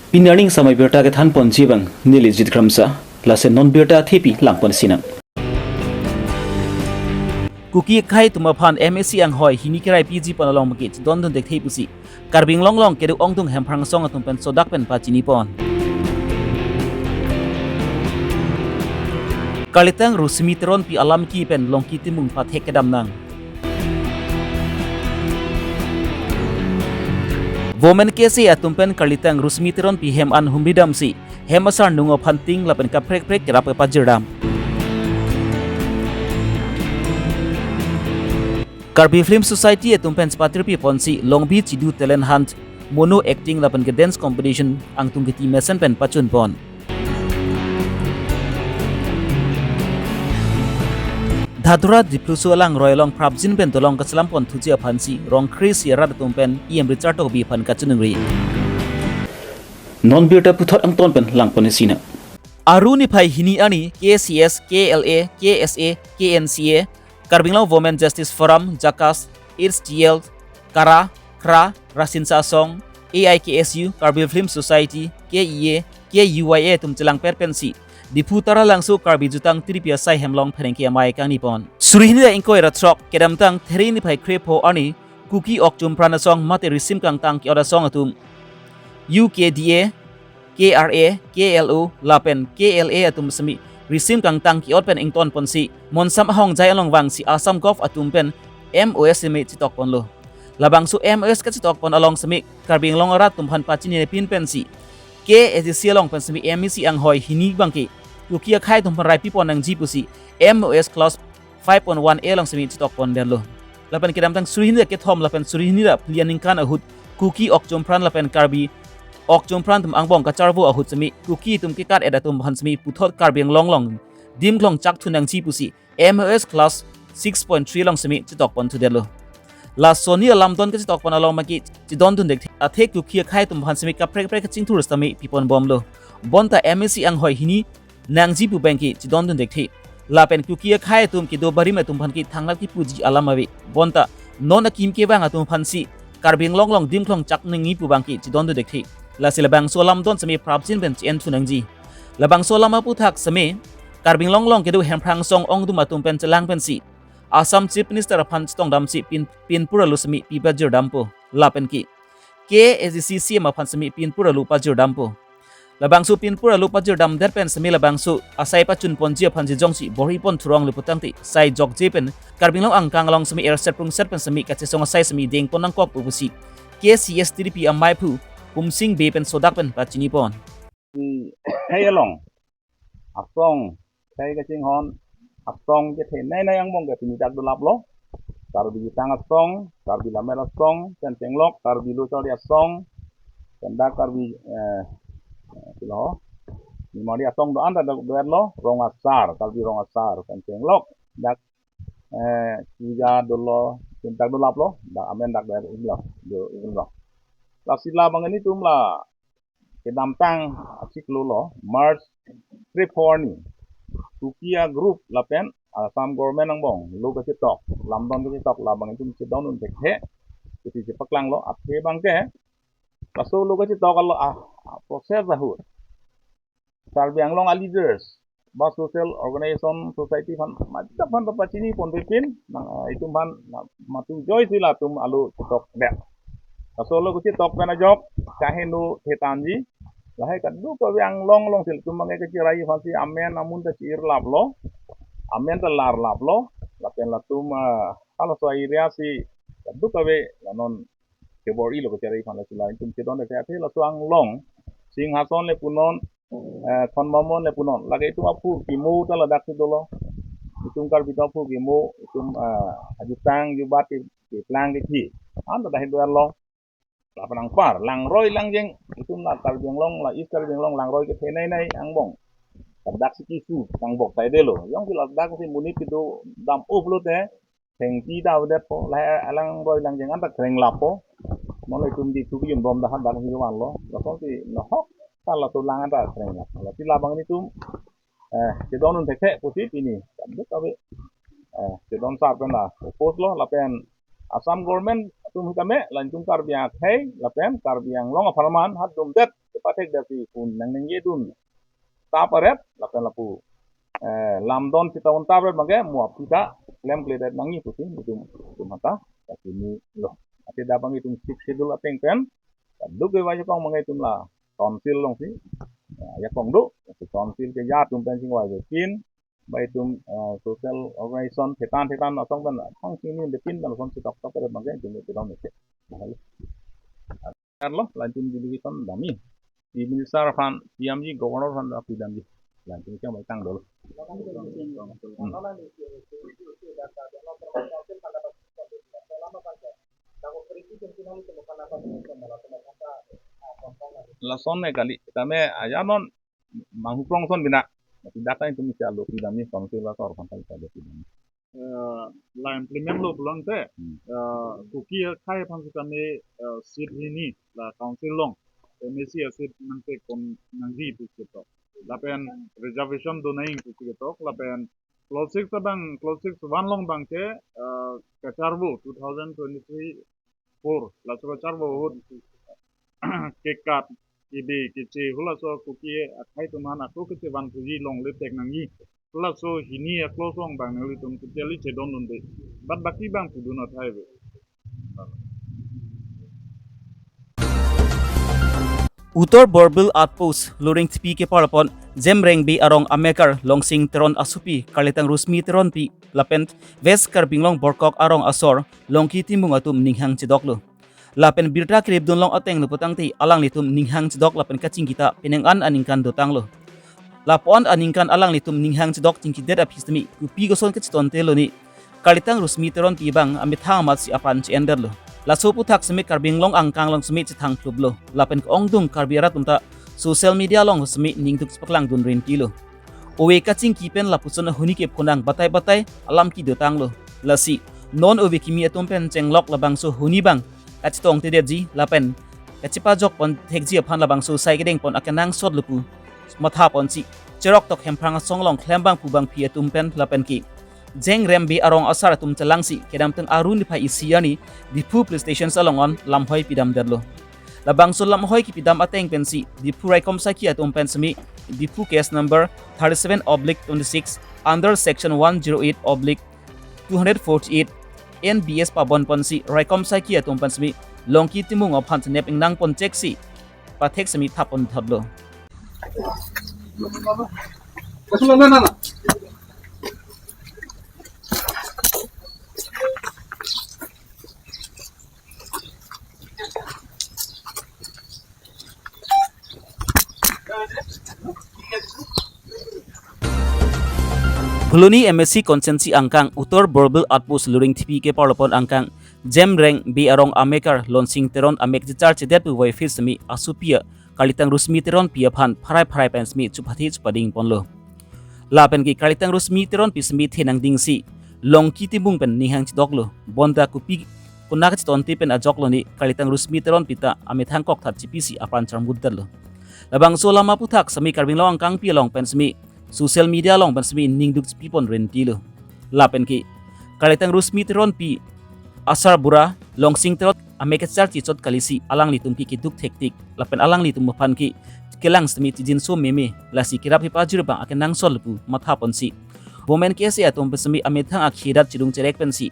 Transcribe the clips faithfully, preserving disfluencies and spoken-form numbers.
Pini arni samai birta kethan ponji abang neli Jit Kramsa, lasi non birta thepi lang ponsinang. Kuki akhei atum aphan M A C anghoi hini kerai piji pon along maki chedondun thekthe pusi Karbi Anglong along kedo ongdung Hemprang asong atum pen sodak pen pachini pon. Karlitang Rosmi Teronpi alam ki pen Longki Timung pathek kedam nang. Women K S A atum pen Karlitang Rosmi Teronpi hem an humri damsi hem asar nung aphan ting lapen kaprek prek kerap kepajirdam. Karbi Film Society atum pen chepatirpi ponsi Longbi Chidu Talent Hunt, Mono Acting lapen ke Dance Competition angtung kiti mesen pen pachun pon. Dhadura Dipluso alangroi along prapjin pen dolong kachelam pon thuji aphansi Rongkre isi arat atum pen E M Richard Tokbi aphan kachiningri. Non birta puthot angton pen lang ponsinang. Aru niphai hini arni K C S, K L A, K S A, K N C A, Karbi Anglong Women Justice Forum, JACAS, H T L, KARA, KRA, Rasinsa Asong, A I K S U, Karbi Film Society, K E A, K U Y A atum chelangpet pensi Diphu Taralangso Karbi Jutang Tiripi asai hem along pherangke amei kangni pon. Suri hini ra ingkoi ra throk kedamtang There niphai krepho arni Kuki Ok Chumpran Asong mate Risim Kangtang Ke-ot Asong atum U K D A, K R A, K L O lapen K L A atum semi Risim Kangtang Ke-ot pen ington ponsi Monsam ahongjai along vangsi Assam Gov atum pen M O S semi chetok ponlo. Labangso M O S kachetok pon along semi Karbi Anglong arat atum aphan pachini pin pensi K A C C along pen semi M A C anghoi hini abangke Kuki akhei atum aphan raipi pon nangji pusi M O S clause five point one A along semi chetok pondetlo. Lapen kedamtang suri hini ra kethom lapen suri hini ra phli aningkan ahut Kuki Ok Chumpran lapen Karbi Ok Chumpran atum angbong kacharvo ahut semi Kuki atum kekat-et atum aphan semi puthot Karbi Anglong along dim klong chak thu nangji pusi M O S clause six point three along semi chetok pon thudetlo. Laso arni alamdon kachetok pon along maki chedondun thekthe, athe Kuki akhei atum aphan semi kaprek prek kachingthur sitame pi pon bomlo. Bonta M A C anghoi hini nangji pu abangke chedondun thekthe. Lapen Kuki akhei atum kedo barim atum aphan ke thangnat kipuji alam ave. Bonta non akim kevang atum aphansi Karbi Anglong along dim klong chak nangji pu abangke chedondun thekthe. Lasi labangso alamdon semi prapjin pen che-en thu nangji. Labangso alam aputhak semi Karbi Anglong along kedo Hemprang asong ongdung atum pen chelang pensi Assam Chief Minister aphan chetong damsi pin, pinpur alu semi pi pajir dampo. Lapen ke K A C C C M aphan semi pinpur alu pajir dampo. Labangso pinpur alu pajir damdet pen semi labangso asai pachun ponji aphan jijongsi bor-i pon thurong le putangte sai jokje pen Karbi Anglong angkang along semi erset prungset pen semi kachesong asai semi deng pon nangkok pu pusi K C S T D P ameiphu Pumsing Bey pen sodak pen pachini pon. Hei along asong, hei kachinghon asong kethenei nei angbong ke pini dak dolaplo. Karbi Jutang Asong, Karbi Lammet Asong, pen chenglok Karbi Lo Charli Asong, pen dak Karbi, eh, eh, pilo, Nimari Asong do-an ta do-, doetlo, Rong Asar, Karbi Rong Asar, pen chenglok dak, eh, Kuja dolo, pen dak dolaplo, dak amen dak doet ilo, do ilo. Lasi labang ilitum la kedamtang achiklo lo, March three four arni Kuki a-group lapen Assam government angbong lo kachetok, lamdon kachetok labang itum chedondun thekthe, iti chepaklanglo. Athe abangke laso lo kachetok alo a, a-process ahut Karbi Anglong a-leaders ba social organization, society aphan, majak aphan ta pachini ponpe pin, nang, ah, itum aphan, na, matu joisi latum alo chetok det. Laso lo kachetok pen ajok kaheno thetanji, lahai kadokave Anglong alongsi latum abangke kachirai aphansi amen amun ta chi-irlaplo, amen ta larlaplo, lapen latum, ah, halaso area si kadokave la non kebor-ilo kachirai aphan, lasi la itum chedon thekthe. Athe laso Anglong, Singhason le punon, eh, Khonbamon le punon, lake itum aphurkimo ta ladaksi dolo. Itum Karbi atum aphurkimo, itum, eh, ajutang jubat ke, keplang kethi, anta dahin doan long. Lapen anpar langroi langjeng, itum la Karbi Anglong, la East Karbi Anglong langroi kethenei nei angbong, ladaksi kesu angbong saidelo. Jongsi ladaksi monit kedo dam-o pulote thengpi ta avedetpo, lahai alangroi langjeng anta krenglappo. Non itum di thu bijun bom dahan dak hiwan lo. Lasonsi nahok ta laso lang anta krenglap. Lasi labang ilitum, eh, chedondun thekthe pusi pini kadokave, eh, chedon sar pen la oppose lo, lapen Assam government atum hitame la itum Karbi akhei lapen Karbi Anglong apharman hat dumdet pathekdetsi pu nangningjedun ta paret, lapen lapu, eh, lamdon sita un ta paret abangke mo aphi ta klemkledet nangji pusi nelitum, nelitum aphanta pachinilo. Athe dak abang itum Sixth Schedule ateng pen kadokave ajakong abangke itum la council alongsi, eh, ajakong do, council keja atum pen chingvai pen ba itum, eh, social organization thetan thetan asong pen thang sini depin pen asong si tok tok pen abangke itum itum mese. Arlo, la itum delegation damji. Chief Minister aphan, C M ji, Governor aphan pidamji. La itum kemai tang dolo. Hmm. Lason ne kali, tame aja non manghukrong ason bina. Mati dak itum isi alo pidamji, council asor aphan isi alo pidamji. Eh, la implement lo pulote, Hmm. eh, Kuki akhei aphan sitame, eh, seat hini la council along, M A C a-seat nangtekpon nangji pu ketok. Lapen reservation do nang pu ketok, lapen clause six abang, clause six one along abangke, eh, kacharvo two thousand twenty-three four, laso kacharvo ahut kekat, kebe, keche, halaso Kuki akhei atum aphan ako kechevan puji longle tek nangji. Halaso hini a-clause along abang nanglitum totally chedondunde. But baki abang pudun athai ave. Uttar Borbil Outpost Luring Thepi keparlopon Jemreng Bey arong amekar Longsing Teron asopi karlitang Rusmi Teronpi lapen West Karbi Anglong Borkok arong asor Longki Timung atum ninghang chedoklo. Lapen birta keripdunlong ateng lo putangte alanglitum ninghang chedok lapen kachingki ta penang an aningkan dotanglo. Lapu-an aningkan alanglitum ninghang chedok chingkidet aphi sitame kopi koson kachetontelo ni karlitang Rusmi Teronpi abang amethang amatsi apran che-endetlo. Laso aputhak sitame Karbi Anglong angkang along sitame chethang kluplo. Lapen ke-ongdung Karbi arat atum ta social media along sitame ningduk chepaklangdun rintilo. Ove kachingki pen lapuson ahuni kephonang batai batai alam kedotanglo. Lasi non ove kimi atum pen chenglok labangso huni abang kachetongtedetji lapen kachepajokpon thekji aphan labangso sai kedengpon akenangsot lo pu mathaponsi cheroktok Hemphrang asong along klembang pu bangphi atum pen lapen ke Jemreng Bey arong asar atum chelangsi kedamtang Aru niphai isi arni Diphu Police Station along an lamhoi pidamdetlo. Labangso lamhoi kepidam ateng pensi Diphu raikom sakhi atum pen sitame Diphu case number thirty-seven oblique twenty-six under section one zero eight oblique two hundred forty-eight N B S pabonponsi raikom sakhi atum pen sitame Longki Timung aphan chenep ingnangpon cheksi pathek sitame thaponthotlo. Phuloni M A C constituency angkang Uttar Borbil Outpost Luring Thepi keparlopon angkang Jemreng Bey arong amekar Longsing Teron amek chechar chedet pu voiphit sitame asopi a karlitang Rusmi Teronpi aphan pharai pharai pen sitame chuphathe chupadingponlo. Lapen ke karlitang Rusmi Teronpi sitame thenangdingsi Longki Timung pen ninghang chedoklo. Bonta kopi konat kachetonte pen ajoklo ni karlitang Rusmi Teronpi ta amethang kokthat chepisi apran charmutdetlo. Labangso alam aputhak sitame Karbi Anglong angkangpi along pen sitame social media along pen sitame ningduk chepipon rintilo. Lapen ke karlitang Rusmi Teronpi asarbura Longsing Teron amek kechar chechot kalisi alanglitum ke keduk thektik lapen alanglitum aphan ke kelang sitame chijinso meme, lasi kerap hepajir abang akenangsot lo pu mathaponsi Women K S A atum pen sitame amethang akhei adat chedung cherek pensi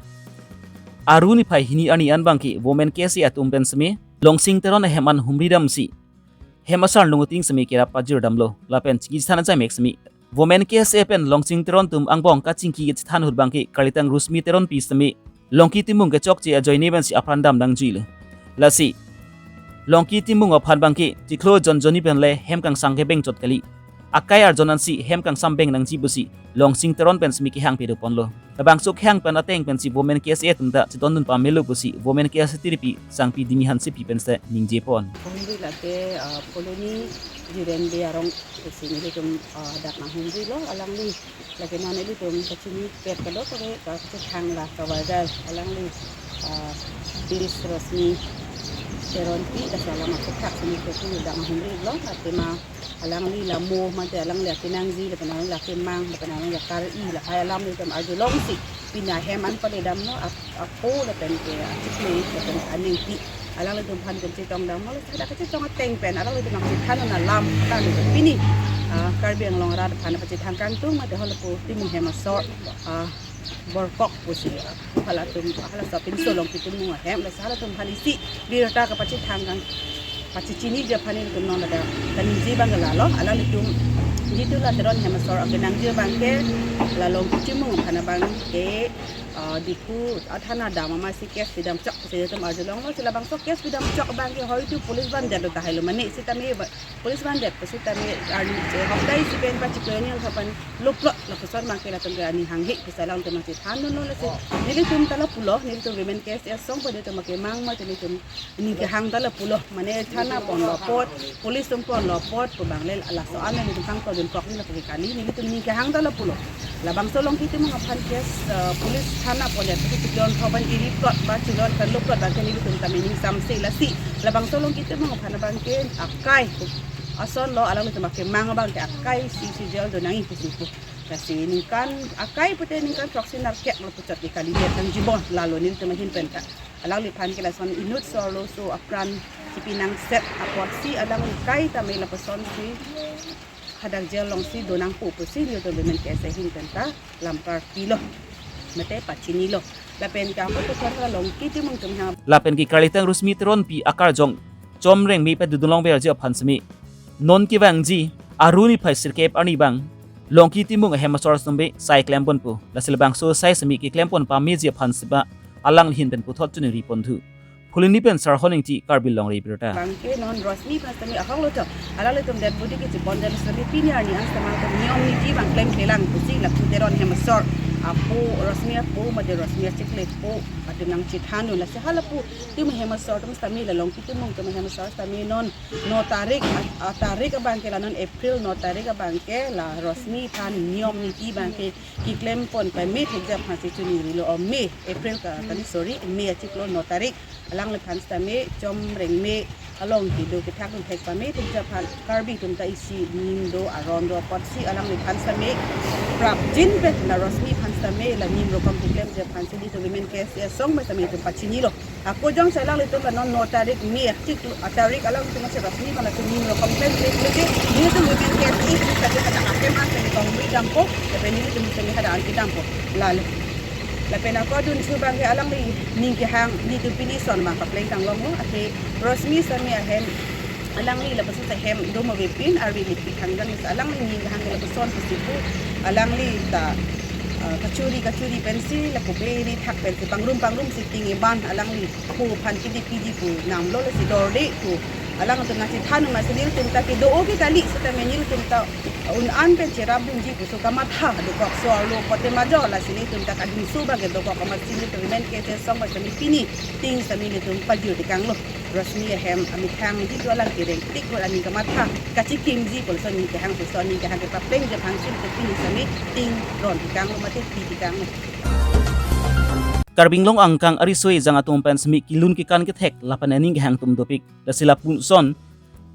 Aru niphai hini arni an abangke Women K S A atum pen sitame Longsing Teron ahem an humri damsi hem asar nung ating sitame kerap pajir damlo. Lapen chingki chethan ajaimek sitame Women K S A pen Longsing Teron atum angbong kachingki kachethan ahut abangke karlitang Rusmi Teronpi sitame Longki Timung kechokche ajoine pensi apran dam nangjuilo. Lasi Longki Timung aphan abangke chiklo jon jonni pen le hem kangsam kebeng chot kali, akai arjon ansi hem kangsam beng nangji pusi Longsing Teron pen sitame kehang pedoponlo. Labangso kehang pen ateng pensi Women K S A atum ta chetondun pamelo pusi Women K S A tiripi Sangpi Dimi Hansepi pensi ningjepon. Humri lake, ah, Phuloni Jemreng Bey arong isi nelitum, ah, dak nanghumrilo, alangli lake non nelitum kachini pet kadokave kachethang la kawajar alangli, ah, Miss Rusmi Teronpi, laso alam aputhak sitame nelitum dak nanghumrilo, athema alangli la mo mate alangli akenangji lapen alangli akemang lapen alangli akar-i lahai alam nelitum arjulongsi pini ahem an pale damlo, ap-, apo lapen ke achiklo lapen aningpi alanglitum aphan tum chetong dam, halaso hadak kachetong ateng pen alanglitum nangchethan un alam ta ni pini, ah, Karbi Anglong arat aphan pachethan kangtung mate halapu Timung hem asor, ah, borkok pusi, ah, halatum, halaso pinso Longki Timung ahem, lasi halatum aphan isi birta kapachethan kang, pachechiniji aphan nelitum non ladak kaningje abang lalo, alanglitum jitu la Teron hem asor akenangji abang ke la Longki Timung aphan abang ke, ah, Diphu athana dam amatsi case pidam chok pusi nelitum arjulonglo, si labangso case pidam chok abang ke hoitu police vandet lo tahai lo mane, sitame ba-, police vandet pusitame arni che hokdai si pen pachiklo ni angkhapan loplot lapuson abang ke latum ke aning hanghe pusi alangtum nangchethan dunlo, lasi nelitum ta lapulo, nelitum Women K S A asong pu nelitum akemang mate nelitum ning kehang ta lapulo, mane thana ponlo apot, police atum ponlo apot pu abang le laso an nelitum kangtodun kok ni lapu ke kali, nelitum ning kehang ta lapulo. Labangso Longki Timung aphan case, eh, police thana pondet pusi chiklo angkhapan iri plot ba chiklo angkhapan loplot abang ke nelitum tame ning samse, lasi labangso Longki Timung aphan abang ke akai ason lo, alanglitum akemang abang ke akai si si jail do nangji pusi pu. Lasi ningkan akai pute ningkan throksi nerkep lo puchot ke kalidet nangji bon, lalo nelitum ahin pen ta alangliphan ke lason inut so arloso apran chipi nangset apotsi alangli akai tame lapuson si hadak jail alongsi do nangpo pusi nelitum Women K S A ahin pen ta lamkar pilo mate pachinilo. Lapen ke ako puthot hala Longki Timung atum ha. Lapen ke karlitang Rosmi Teronpi akarjong Chom Rengme pen dodun longverji aphan seme non kevangji Aru niphai sirkep arni abang Longki Timung ahem asor sumbe sai klem ponpo. Lasi labangso sai seme keklem pon pameji aphan seba alangli ahin pen puthot choningri ponthu. Phuloni pen Sarhon Ingti, Karbi Longri Abirta. Abang ke non Rosmi aphan sitame ahok lo to. Alanglitum dead body ke chepon det sitame pini arni an sitame niyom niti abang klemklelang pusi lapu Teron hem asor apo, Rosmi apo mate Rosmi achiklo apo atum nangchethan dun, lasi halapu Timung hem asor atum sitame la Longki Timung atum hem asor sitame non no tarik, a, a tarik abang ke la non April no tarik abang ke la Rosmi aphan niyom niti abang ke keklem pon pame thekji aphan si choningrilo, o May, April ka, kali, sorry, May achiklo no tarik alangliphan sitame Chom Rengme along kedo kethak dun thek pame thekji aphan Karbi atum ta isi ning do aron do apotsi alangliphan sitame prapjin pen la Rosmi aphan sitame la ning rokom keklemji aphan si nelitum Women K S A asong pen sitame nelitum pachinilo. Ako jongsi alanglitum la non no tarik May achiklo, a tarik alanglitum si Rosmi aphan la ning rokom klemkle, nelitum Women K S A sitame hadak ahem an sitame kongbi dampo, lapen nelitum sitame hadak an kedampo. Lalo. Lapen ako dunchu abang ke alangli ning kehang nelitum pini ason abang papleng tang longlo, athe Rosmi sitame ahem alangli lapuson ahem do ma vepin, arve lipik hangdang si alangli ning kehang ke lapuson pusi pu, alangli ta, ah, kachuri kachuri pensi lapu beri thak pensi pangrum pangrum si ting eban alangli ko aphan kidi pidi pu namlo, lasi dorde pu alangtum nangchethan amatsi nelitum ta kedo-o ke kali sitame nelitum ta un-an pen cherap dunji pusi kamatha dokok so arlo pote major, lasi nelitum ta kadingso abang ke dokok amatsi nelitum Women K S A asong pen sitame pini ting sitame nelitum pajir tekanglo. Rosmi ahem amethang jitu alang kereng tik pu aning kamatha kachekimji pu laso ning kehang, laso ning kehang ke paplengji aphan si nelitum pini sitame ting ron tekanglo mate pi tekanglo. Karbi Anglong angkang ariso ejang atum pen seme kelun kekan kethek lapen aning kehang atum dopik. Lasi lapuson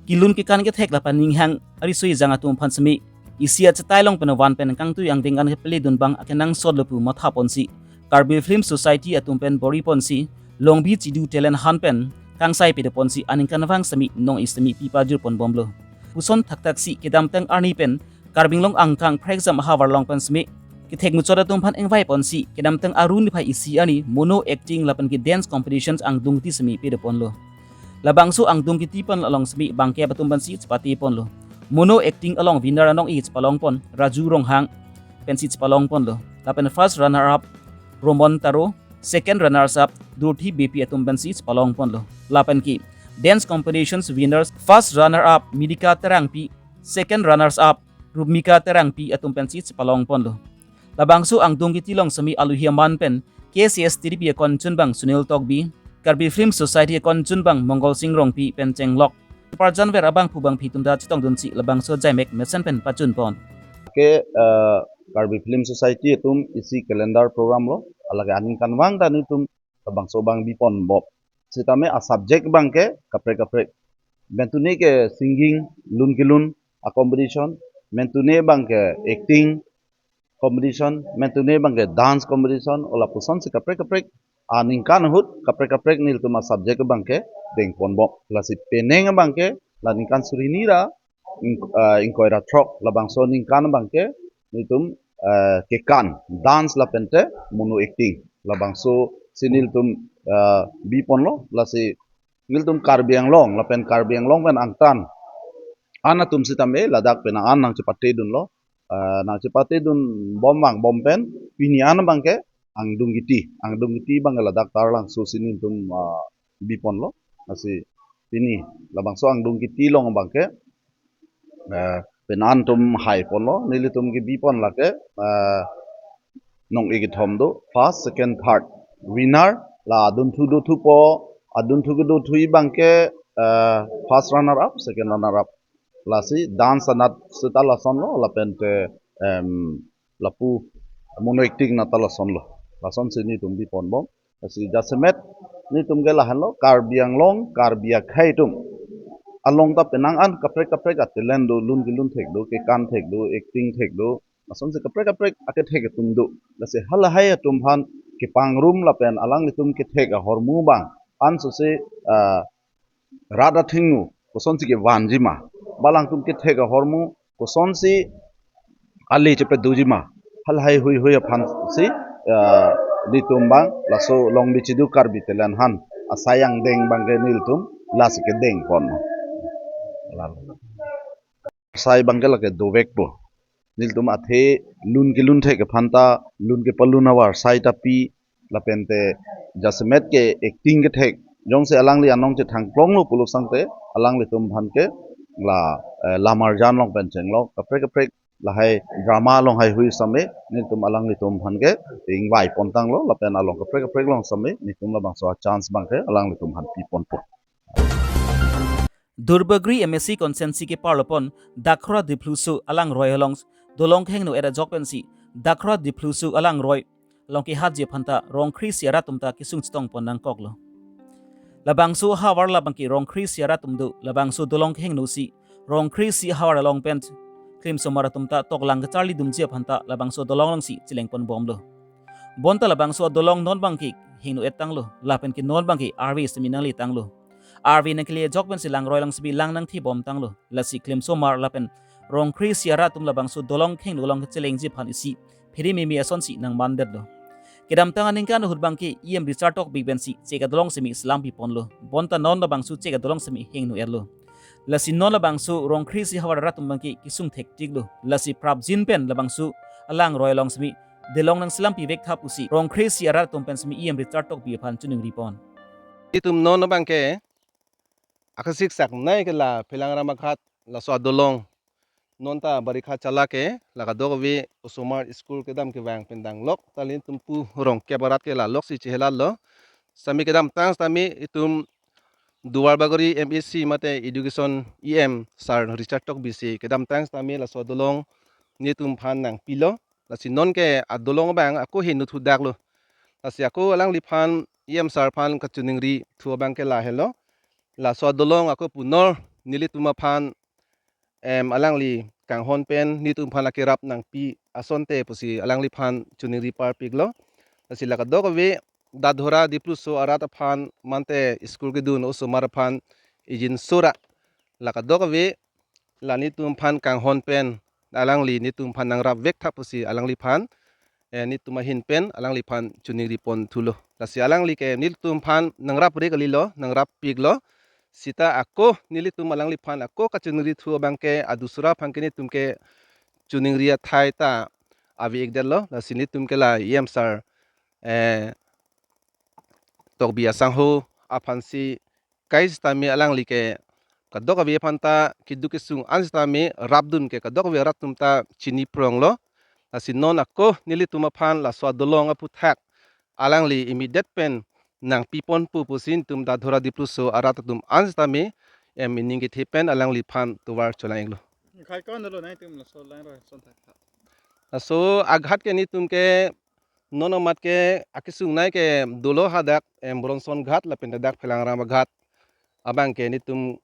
kelun kekan kethek lapen aning kehang ariso ejang atum aphan seme isi achetai along pen van pen kangtui angdeng an kepele dun abang akenangsot lo pu matha ponsi Karbi Film Society atum pen bor-i ponsi Longbi Chidu Talent Hunt pen kangsai pede ponsi aningkanvang seme nong-i seme pi pajir pon bomlo. Puson thakthak si kedamtang arni pen Karbi Anglong angkang phrekjam ahavar along pen seme kethek muchot atum aphan ingvai ponsi kedamtang Aru niphai isi arni mono acting lapen ke dance competitions angdungti seme pede ponlo. Labangso angdung kiti pen along seme bangkep atum pensi chepate ponlo. Mono acting along winner anong-i chepalong pon Raju Ronghang pensi chepalong ponlo. Lapen first runner up Romon Taro, second runners up Dorothy Beypi atum pensi chepalong ponlo. Lapen ke dance competitions winners, first runner up Milika Terangpi, second runners up Rupmika Terangpi atum pensi chepalong ponlo. Labangso angdung kiti along seme alohi aman pen K C S T D P akon chunbang Sunil Tokbi, Karbi Film Society akon chunbang Mongol Sing Rongpi pen chenglok. Parjan ver abangphu bangphi atum ta chetong dunsi labangso jaimek mesen pen pachun pon. Ke, eh, Karbi Film Society atum isi calendar program lo, lake aningkanvang ta nelitum labangso abang bi pon bom. Sitame a subject abang ke kaprek kaprek. Mentune ke singing, lun kelun a competition, mentune abang ke acting competition, mentune abang ke dance competition, o lapuson si kaprek kaprek aningkan ahut kaprek kaprek nelitum a subject abang ke dengponbom. Lasi penang abangke la ningkan suri hini ra ing-, ah, ingkoi ra throk labangso aningkan abangke nelitum, ah, kekan dance lapente mono acting labangso si nelitum, ah, biponlo. Lasi nelitum Karbi Anglong lapen Karbi Anglong pen angtan an atum sitame ladak penang an nangchepatedunlo. Ah, nangchepatedunbom vangbom pen pini an abangke Angdung Kiti, Angdung Kiti abangke ladak Taralangso si nelitum, ah, biponlo. Lasi pini labangso Angdung Kiti along abangke, ah, penang an atum haiponlo, nelitum kebipon lake, ah, nong-ik kethom do, first, second, third. Winner la adunthu dothupo, adunthu kedothu abangke, ah, first runner up, second runner up. Lasi dance anat seta lasonlo, lapente, em, lapu mono acting anat ta lasonlo. Lasonsi nelitum biponbom. Lasi jasemet nelitum ke lahenlo, Karbi Anglong, Karbi akhei atum along ta penang an kaprek kaprek a-talent do, lun kelun thek do, kekan thek do, acting thek do. Lasonsi kaprek kaprek akethek atum do. Lasi halahai atum aphan kepangrum lapen alanglitum kethek ahormu abang ansose, ah, rat athengno kosonsi kevanji ma, ba alangtum kethek ahormu kosonsi ale chepedoji ma, halahai huihui aphansi, ah, nelitum abang laso Longbi Chidu Karbi Talent Hunt asai angdeng abangke nelitum lasi kedengpon. Sai abangke lake dovekpo. Nelitum athe lun kelun thek aphan ta, lun kepalun avarsai ta pi, lapente jasemet ke acting kethek jongsi alangli anong chethangklonglo pulo sangte alanglitum aphan ke la, eh, lamarjan along pen chenglok kaprek kaprek lahai drama along haihui sitame nelitum alanglitum aphan ke ingvaipontanglo, lapen along kaprek kaprek along sitame nelitum labangso a-chance abangke alanglitum aphan piponpo. Duarbagori M A C constituency keparlopon Dakhra Diphluso alangroi along dolong kehingno-et ajok pensi Dakhra Diphluso alangroi along kehatji aphanta rongkre isi arat atum ta kesung chetongpon nangkoklo. Labangso ahavar labangke rongkre isi arat atum do, labangso dolong kehingno si rongkre isi ahavar along pen klimsomar atum ta toklang kacharlidunji aphanta labangso dolong alongsi chelengponbomlo. Bonta labangso adolong non abangke hingno-ettanglo, lapenke non abangke arve sitame nangletanglo. Arve nangkele ajok pensi langroi along sitame lang nangthibomtanglo. Lasi klimsomar lapen rongkre isi arat atum labangso dolong kehingno along kechelengji aphan isi phere meme asonsi nangmandetlo. Kedamtang aningkan ahut abangke E M Richard Tokbi pensi chek adolong sitame selam piponlo. Bonta non labangso chek adolong sitame hingno-etlo. Lasi non labangso rongkre isi ahavar arat atum abangke kesung thektiklo. Lasi prapjin pen labangso alangroi along sitame dolong nangselam pivek tha pusi rongkre isi arat atum pen sitame E M Richard Tokbi aphan choningripon. Itum non abangke akasiksak nai ke la Phelang Ramaghat laso adolong non ta barikha chala ke la kadokave osomar school kedam kevang pen danglok ta nelitum pu rongkep arat ke la loksi chehelatlo. Sitame kedamtang sitame itum Duarbagori M A C mate Education E M Sir Richard Tokbi si kedamtang sitame laso adolong nelitum aphan nangpilo. Lasi non ke adolong abang ako hingno thudaklo. Lasi ako alangliphan E M Sir aphan kachiningrithu abangke lahelo. Laso adolong ako punor nelitum aphan, em, alangli kanghon pen nelitum aphan akerap nangpi asonte pusi alangliphan chiningri parpiklo. Lasi la kadokave Dakhra Diphluso arat aphan mate school kedun osomar aphan ijin sura la kadokave la nelitum aphan kanghon pen alangli nelitum aphan nangrapvek tha pusi alangliphan, eh, nelitum ahin pen alangliphan chiningriponthulo. Lasi alangli ke nelitum aphan nangrapre kalilo, nangrappiklo. Seta ako nelitum alangliphan ako kachiningrithu abangke adusra aphan ke nelitum ke chiningri athai ta ave-ikdetlo. Lasi nelitum ke la E M Sir, eh, Tokbi asangho aphansi kai sitame alangli ke kadokave aphanta keduk kesung an sitame rapdun ke kadokave arat atum ta chini pronglo. Lasi non ako nelitum aphan laso adolong aphuthak alangli immediate pen nangpiponpo pusi nelitum Dakhra Diphluso arat atum an sitame, em, ining kethe pen alangliphan tovar cholang-iklo. Khai kon dolo nai tum laso langroi asonthak. Laso aghat ke nelitum ke non amat ke akesung nai ke dolo hadak, em, Bronson Ghat lapen dak Phelang Ramaghat abangke nelitum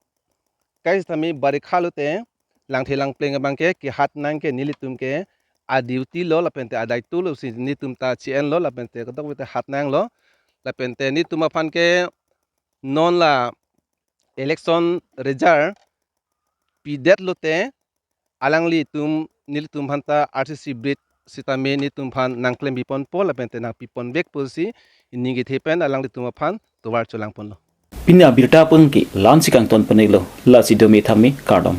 kai sitame barikha lote langthe langpleng abangke kehat nang ke nelitum ke a-duty lo lapente adaitolo si nelitum ta che-enlo lapente kadokave ta hat nanglo lapente nelitum aphan ke non la election result pidet lote alanglitum nelitum aphanta R C C bridge sitame nelitum aphan nangklem piponpo lapen te nangpipon vek pusi ning kethe pen alanglitum aphan tovar cholangponlo. Pini abirta pen ke la-ansi kangton ponlo, lasi dome thame kardom.